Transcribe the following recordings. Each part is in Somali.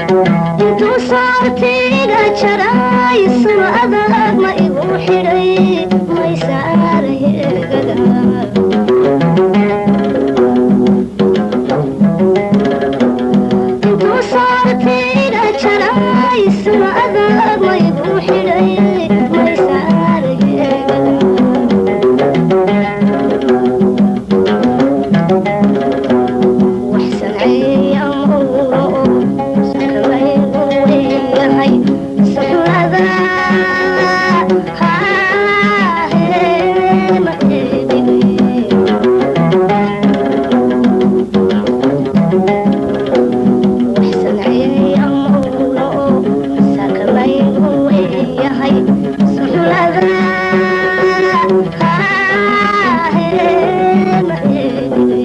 Intuu saartiga jaray sama adag ma igu xidhay, may saaray eegada. Intuu saartiga jaray sama adag ma igu xidhay, may saaray eegada. Wax sanceeya mawro sakamaygu weeyahay suxulada ma eedigay. Wax sanceeya mawro sakamaygu weeyahay suxulada ma eedigay.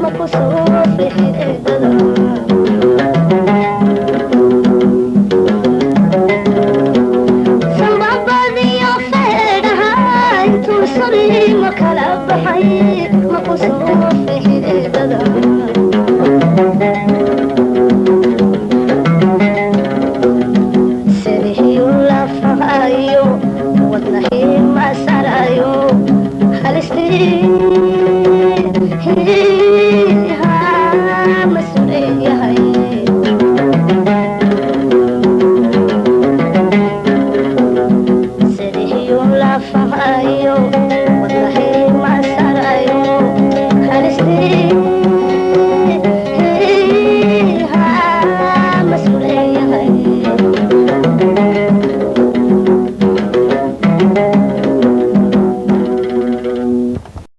Makusoo. Sambabadiyo feedhaha intuu sari ma kala baxay, ma ku soo fixidada. Sidihii lafahayo wadnahii masarayo halistii